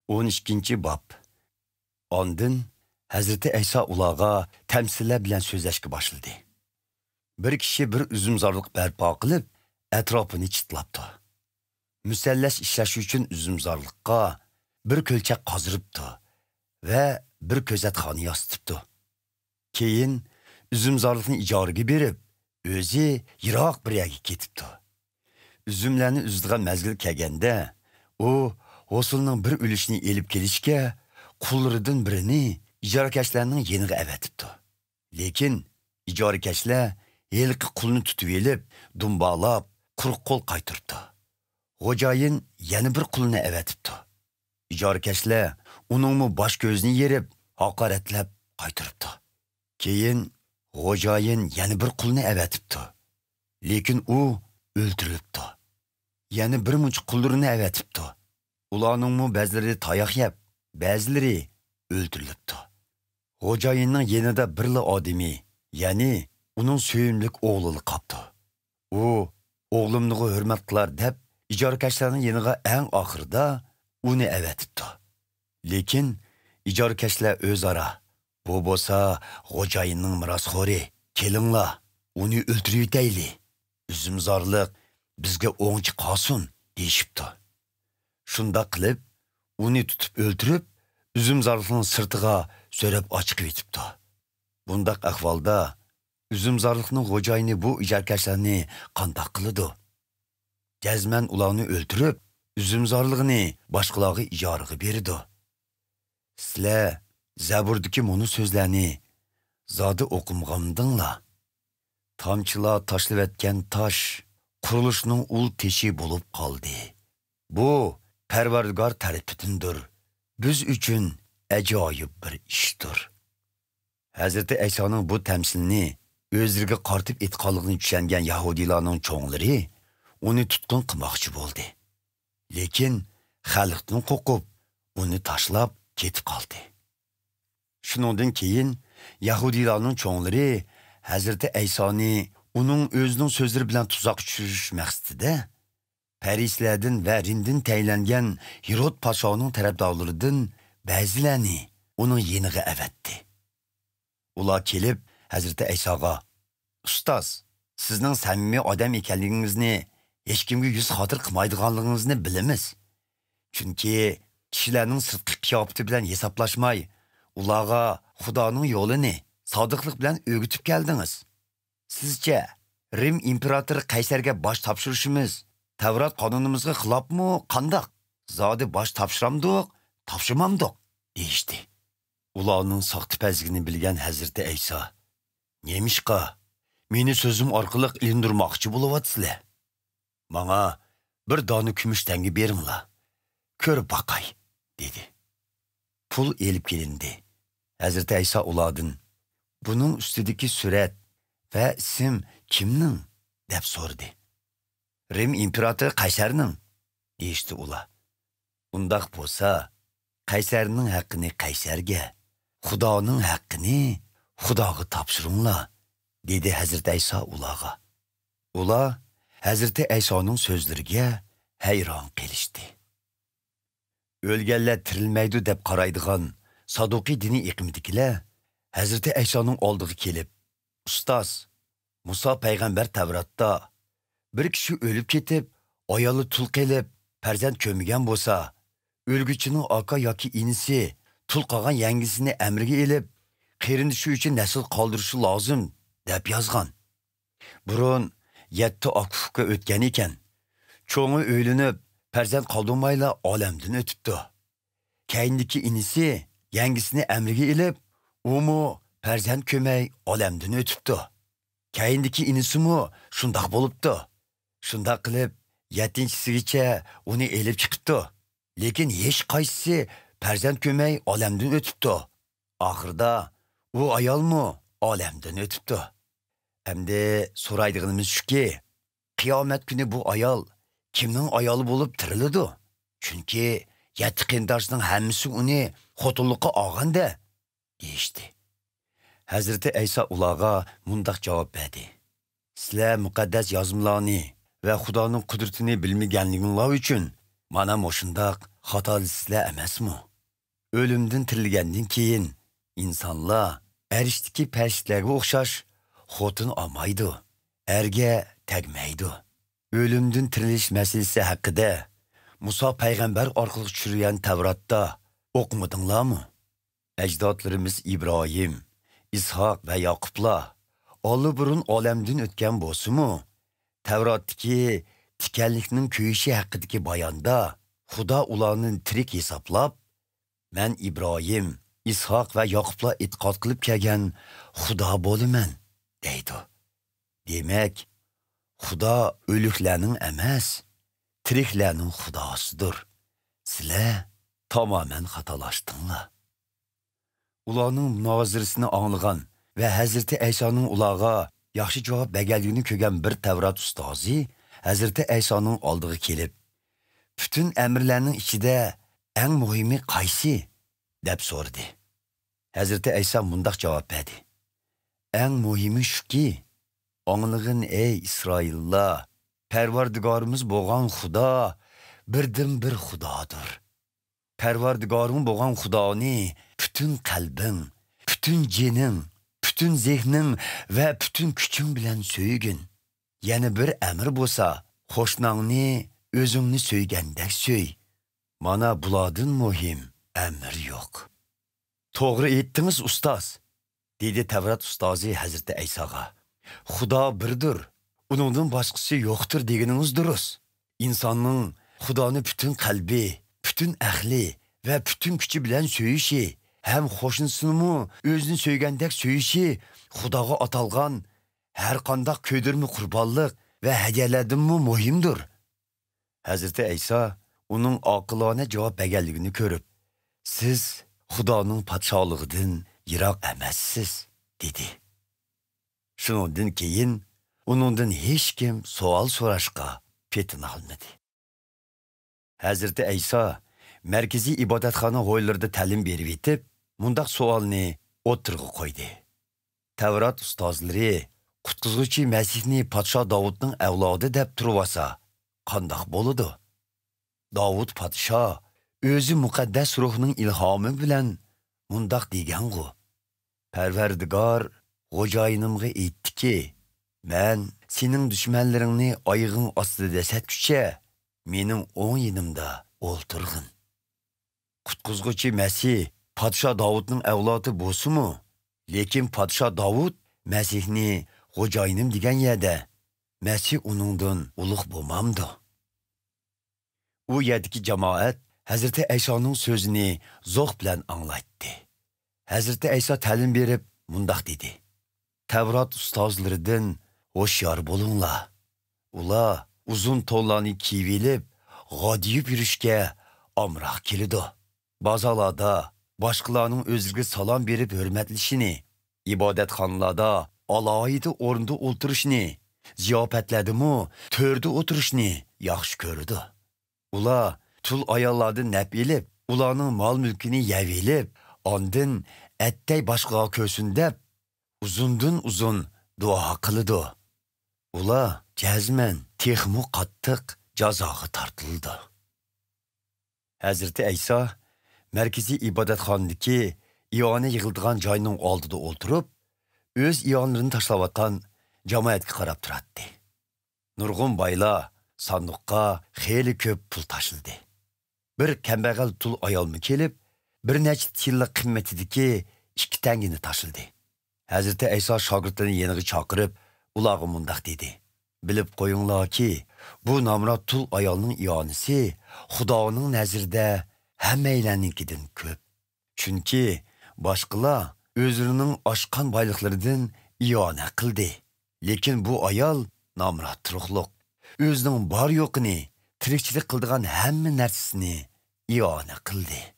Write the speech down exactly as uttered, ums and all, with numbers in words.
ئون ئىككىنچى باب. ئاندىن ھەزرىتى ئەيسا ئۇلارغا تەمسىللەر بىلەن سۆزلەشكە باشلىدى. بىر كىشى بىر ئۈزۈمزارلىق بەرپا قىلىپ، ئەتراپىنى چىتلاپتۇ. مۇسەللەس ئىشلەش ئۈچۈن ئۈزۈمزارلىققا بىر كۆلچەك قازدۇرۇپتۇ ۋە بىر كۆزەتخانا ياسىتىپتۇ. كېيىن ئۈزۈمزارلىقنى ئىجارىگە بېرىپ، ئۆزى يىراق بىر يەرگە كېتىپتۇ. ئۈزۈملەرنى ئۈزىدىغان مەزگىل كەلگەندە، ئۇ ھوسۇلنىڭ بىر ئۈلۈشىنى ئېلىپ كېلىشكە قۇللىرىدىن بىرىنى ئىجارىكەشلەرنىڭ يېنىغا ئەۋەتىپتۇ. لېكىن ئىجارىكەشلەر ھېلىقى قۇلنى تۇتۇۋېلىپ، دۇمبالاپ، قۇرۇق قول قايتۇرۇپتۇ. خوجايىن يەنە بىر قۇلنى ئەۋەتىپتۇ. ئىجارىكەشلەر ئۇنىڭمۇ باش كۆزىنى يېرىپ، ھاقارەتلەپ قايتۇرۇپتۇ. كېيىن خوجايىن يەنە بىر قۇلنى ئەۋەتىپتۇ. لېكىن ئۇ ئۆلتۈرۈلۈپتۇ. يەنە بىر مۇنچە قۇللىرىنى ئەۋەتىپتۇ. ئۇلارنىڭمۇ بەزىلىرى تاياق يەپ، بەزىلىرى ئۆلتۈرۈلۈپتۇ. خوجايىننىڭ يېنىدا بىرلا ئادىمى، يەنى ئۇنىڭ سۆيۈملۈك ئوغلىلا قاپتۇ. ئۇ، «ئوغلۇمنىغۇ ھۆرمەت قىلار» دەپ، ئىجارىكەشلەرنىڭ يېنىغا ئەڭ ئاخىرىدا ئۇنى ئەۋەتىپتۇ. لېكىن ئىجارىكەشلەر ئۆزئارا، «بۇ بولسا خوجايىننىڭ مىراسخورى، كېلىڭلار، ئۇنى ئۆلتۈرۈۋېتەيلى. ئۈزۈمزارلىق بىزگە ئوڭچە قالسۇن» دېيىشىپتۇ. شۇنداق قىلىپ، ئۇنى تۇتۇپ ئۆلتۈرۈپ، ئۈزۈمزارلىقنىڭ سىرتىغا سۆرەپ ئاچىقىۋېتىپتۇ. بۇنداق ئەھۋالدا ئۈزۈمزارلىقنىڭ خوجايىنى بۇ ئىجارىكەشلەرنى قانداق قىلىدۇ؟ جەزمەن ئۇلارنى ئۆلتۈرۈپ، ئۈزۈمزارلىقنى باشقىلارغا ئىجارىگە بېرىدۇ. سىلەر زەبۇردىكى مۇنۇ سۆزلەرنى زادى ئوقۇمىغانمىدىڭلار؟ «تامچىلار تاشلىۋەتكەن تاش قۇرۇلۇشنىڭ ئۇل تېشى بولۇپ قالدى. بۇ پەرۋەردىگار تەرىپىدىندۇر. بىز ئۈچۈن ئەجايىپ بىر ئىشتۇر.» ھەزرىتى ئەيسانىڭ بۇ تەمسىلنى ئۆزلىرىگە قارىتىپ ئېيتقانلىقىنى چۈشەنگەن يەھۇدىيلارنىڭ چوڭلىرى ئۇنى تۇتقۇن قىلماقچى بولدى. لېكىن خەلقتىن قورقۇپ، ئۇنى تاشلاپ كېتىپ قالدى. شۇنىڭدىن كېيىن يەھۇدىيلارنىڭ چوڭلىرى ھەزرىتى ئەيسانى ئۇنىڭ ئۆزىنىڭ سۆزلىرى بىلەن تۇزاققا چۈشۈرۈش مەقسىتىدە، پەرىسىيلەردىن ۋە رىمدىن تەيىنلەنگەن ھېرود پاشانىڭ تەرەپدارلىرىدىن بەزىلەرنى ئۇنىڭ يېنىغا ئەۋەتتى. ئۇلار كېلىپ، ھەزرىتى ئەيساغا، «ئۇستاز، سىزنىڭ سەمىمىي ئادەم ئىكەنلىكىڭىزنى، ھېچكىمگە يۈز خاتىرە قىلمايدىغانلىقىڭىزنى بىلىمىز. چۈنكى كىشىلەرنىڭ سىرتقى قىياپىتى بىلەن ھېسابلاشماي، ئۇلارغا خۇدانىڭ يولىنى سادىقلىق بىلەن ئۆگىتىپ كەلدىڭىز. سىزچە، رىم ئىمپېراتورى قەيسەرگە باش تاپشۇرۇشىمىز تەۋرات قانۇنىمىزغا خىلاپمۇ قانداق؟ زادى باش تاپشۇرامدۇق، تاپشۇرمامدۇق؟» دېيىشتى. ئۇلارنىڭ ساختىپەزلىكىنى بىلگەن ھەزرىتى ئەيسا، «نېمىشقا مېنى سۆزۈم ئارقىلىق ئىلىندۇرماقچى بولۇۋاتىسىلەر؟ ماڭا بىر دانە كۈمۈش تەڭگە بېرىڭلار، كۆرۈپ باقاي» دېدى. پۇل ئېلىپ كېلىندى. ھەزرىتى ئەيسا ئۇلاردىن، «بۇنىڭ ئۈستىدىكى سۈرەت ۋە ئىسىم كىمنىڭ؟» دەپ سورىدى. «رىم ئىمپېراتورى قەيسەرنىڭ» دېيىشتى ئۇلار. «ئۇنداق بولسا، قەيسەرنىڭ ھەققىنى قەيسەرگە، خۇدانىڭ ھەققىنى خۇداغا تاپشۇرۇڭلار» دېدى ھەزرىتى ئەيسا ئۇلارغا. ئۇلار ھەزرىتى ئەيسانىڭ سۆزلىرىگە ھەيران قېلىشتى. ئۆلگەنلەر تىرىلمەيدۇ دەپ قارايدىغان سادۇقىي دىنىي ئېقىمدىكىلەر ھەزرىتى ئەيسانىڭ ئالدىغا كېلىپ، «ئۇستاز، مۇسا پەيغەمبەر تەۋراتتا، بىر كىشى ئۆلۈپ كېتىپ، ئايالى تۇل قېلىپ، پەرزەنت كۆرمىگەن بولسا، ئۆلگۈچىنىڭ ئاكا ياكى ئىنىسى تۇل قالغان يەڭگىسىنى ئەمرىگە ئېلىپ، قېرىندىشى ئۈچۈن نەسىل قالدۇرۇشى لازىم» دەپ يازغان. بۇرۇن يەتتە ئاكا-ئۇكا ئۆتكەن ئىكەن. چوڭى ئۆيلىنىپ، پەرزەنت قالدۇرمايلا ئالەمدىن ئۆتۈپتۇ. كەينىدىكى ئىنىسى يەڭگىسىنى ئەمرىگە ئېلىپ، ئۇمۇ پەرزەنت كۆرمەي ئالەمدىن ئۆتۈپتۇ. كەينىدىكى ئىنىسىمۇ شۇنداق بولۇپتۇ. شۇنداق قىلىپ، يەتتىنچىسىگىچە ئۇنى ئېلىپ چىقىپتۇ. لېكىن ھېچقايسىسى پەرزەنت كۆرمەي ئالەمدىن ئۆتۈپتۇ. ئاخىرىدا ئۇ ئايالمۇ ئالەمدىن ئۆتۈپتۇ. ئەمدى سورايدىغىنىمىز شۇكى، قىيامەت كۈنى بۇ ئايال كىمنىڭ ئايالى بولۇپ تىرىلىدۇ؟ چۈنكى يەتتە قېرىنداشنىڭ ھەممىسى ئۇنى خوتۇنلۇققا ئالغان-دە، دېيىشتى. ھەزرىتى ئەيسا ئۇلارغا مۇنداق جاۋاب بەردى: سىلەر مۇقەددەس يازمىلارنى ۋە خۇدانىڭ قۇدرىتىنى بىلمىگەنلىكىڭلار ئۈچۈن مانا مۇشۇنداق خاتالىشىسىلەر ئەمەسمۇ؟ ئۆلۈمدىن تىرىلگەندىن كېيىن، ئىنسانلار ئەرشتىكى پەرىشتىلەرگە ئوخشاش خوتۇن ئالمايدۇ، ئەرگە تەگمەيدۇ. ئۆلۈمدىن تىرىلىش مەسىلىسى ھەققىدە مۇسا پەيغەمبەر ئارقىلىق چۈشۈرۈلگەن تەۋراتتا ئوقۇمىدىڭلارمۇ؟ ئەجدادلىرىمىز ئىبراھىم، ئىسھاق ۋە ياقۇپلار ئاللىبۇرۇن ئالەمدىن ئۆتكەن بولسىمۇ، تەۋراتتىكى تىكەنلىكنىڭ كۆيۈشى ھەققىدىكى باياندا خۇدا ئۇلارنى تىرىك ھېسابلاپ، «مەن ئىبراھىم، ئىسھاق ۋە ياقۇپلار ئېتىقاد قىلىپ كەلگەن خۇدا بولىمەن» دەيدۇ. دېمەك، خۇدا ئۆلۈكلەرنىڭ ئەمەس، تىرىكلەرنىڭ خۇداسىدۇر. سىلەر تامامەن خاتالاشتىڭلار. ئۇلارنىڭ مۇنازىرىسىنى ئاڭلىغان ۋە ھەزرىتى ئەيسانىڭ ئۇلارغا ياخشى جاۋاب بەرگەنلىكىنى كۆرگەن بىر تەۋرات ئۇستازى ھەزرىتى ئەيسانىڭ ئالدىغا كېلىپ، «پۈتۈن ئەمىرلەرنىڭ ئىچىدە ئەڭ مۇھىمى قايسى؟» دەپ سورىدى. ھەزرىتى ئەيسا مۇنداق جاۋاب بەردى: «ئەڭ مۇھىمى شۇكى، ئاڭلىغىن، ئەي ئىسرائىللار، پەرۋەردىگارىمىز بولغان خۇدا بىردىنبىر خۇدادۇر. پەرۋەردىگارىڭ بولغان خۇدانى پۈتۈن قەلبىڭ، پۈتۈن جېنىڭ، پۈتۈن زېھنىڭ ۋە پۈتۈن كۈچۈڭ بىلەن سۆيگىن. يەنە بىر ئەمىر بولسا، قوشناڭنى ئۆزۈڭنى سۆيگەندەك سۆي. مانا بۇلاردىن مۇھىم ئەمىر يوق.» «توغرا ئېيتتىڭىز، ئۇستاز!» دېدى تەۋرات ئۇستازى ھەزرىتى ئەيساغا. «خۇدا بىردۇر، ئۇنىڭدىن باشقىسى يوقتۇر دېگىنىڭىز دۇرۇس. ئىنساننىڭ خۇدانى پۈتۈن قەلبى، پۈتۈن ئەقلى ۋە پۈتۈن كۈچى بىلەن سۆيۈشى ھەم قوشنىسىنىمۇ ئۆزىنى سۆيگەندەك سۆيۈشى خۇداغا ئاتالغان ھەرقانداق كۆيدۈرمە قۇربانلىق ۋە ھەدىيەلەردىنمۇ مۇھىمدۇر.» ھەزرىتى ئەيسا ئۇنىڭ ئاقىلانە جاۋاب بەرگەنلىكىنى كۆرۈپ، «سىز خۇدانىڭ پادىشاھلىقىدىن يىراق ئەمەسسىز» دېدى. شۇنىڭدىن كېيىن ئۇنىڭدىن ھېچكىم سوئال سوراشقا پېتىنالمىدى. ھەزرىتى ئەيسا مەركىزىي ئىبادەتخانا ھويلىرىدا تەلىم بېرىۋېتىپ، مۇنداق سوئالنى ئوتتۇرىغا قويدى: «تەۋرات ئۇستازلىرى قۇتقۇزغۇچى مەسىھنى پادىشاھ داۋۇتنىڭ ئەۋلادى دەپ تۇرۇۋالسا، قانداق بولىدۇ؟ داۋۇت پادىشاھ ئۆزى مۇقەددەس روھنىڭ ئىلھامى بىلەن مۇنداق دېگەنغۇ: پەرۋەردىگار خوجايىنىمغا ئېيتتىكى، مەن سېنىڭ دۈشمەنلىرىڭنى ئايىغىڭ ئاستىدا دەسسەتكۈچە، مېنىڭ ئوڭ يېنىمدا ئولتۇرغىن.» قۇتقۇزغۇچى مەسىھ پادىشاھ داۋۇتنىڭ ئەۋلادى بولسىمۇ، لېكىن پادىشاھ داۋۇت مەسىھنى خوجايىنىم دېگەن يەردە، مەسىھ ئۇنىڭدىن ئۇلۇغ بولمامدۇ؟ ئۇ يەردىكى جامائەت ھەزرىتى ئەيسانىڭ سۆزىنى زوق بىلەن ئاڭلايتتى. ھەزرىتى ئەيسا تەلىم بېرىپ مۇنداق دېدى: «تەۋرات ئۇستازلىرىدىن ھوشيار بولۇڭلار. ئۇلار ئۇزۇن تونلارنى كىيىۋېلىپ، غادىيىپ يۈرۈشكە ئامراق كېلىدۇ. بازارلاردا باشقىلارنىڭ ئۆزلىرىگە سالام بېرىپ ھۆرمەتلىشىنى، ئىبادەتخانىلاردا ئالاھىدە ئورۇندا ئولتۇرۇشنى، زىياپەتلەردىمۇ تۆردە ئولتۇرۇشنى ياخشى كۆرىدۇ. ئۇلار تۇل ئاياللاردىن نەپ ئېلىپ، ئۇلارنىڭ مال-مۈلكىنى يەۋېلىپ، ئاندىن ئەتتەي باشقىلارغا كۆرسۇن دەپ، ئۇزۇندىن ئۇزۇن دۇئا قىلىدۇ. ئۇلار جەزمەن تېخىمۇ قاتتىق جازاغا تارتىلىدۇ.» ھەزرىتى ئەيسا مەركىزىي ئىبادەتخانىدىكى ئىئانە يىغىلىدىغان جاينىڭ ئالدىدا ئولتۇرۇپ، ئۆز ئىئانىلىرىنى تاشلاۋاتقان جامائەتكە قاراپ تۇراتتى. نۇرغۇن بايلار ساندۇققا خېلى كۆپ پۇل تاشلىدى. بىر كەمبەغەل تۇل ئايالمۇ كېلىپ، بىر نەچچە تىيىنلىق قىممىتىدىكى ئىككى تەڭگىنى تاشلىدى. ھەزرىتى ئەيسا شاگىرتلىرىنى يېنىغا چاقىرىپ، ئۇلارغا مۇنداق دېدى: «بىلىپ قويۇڭلاركى، بۇ نامرات تۇل ئايالنىڭ ئىئانىسى خۇدانىڭ نەزىرىدە ھەممەيلەننىڭكىدىن كۆپ. چۈنكى باشقىلار ئۆزلىرىنىڭ ئاشقان بايلىقلىرىدىن ئىئانە قىلدى. لېكىن بۇ ئايال نامرات تۇرۇقلۇق، ئۆزىنىڭ بار-يوقىنى، تىرىكچىلىك قىلىدىغان ھەممە نەرسىسىنى ئىئانە قىلدى.»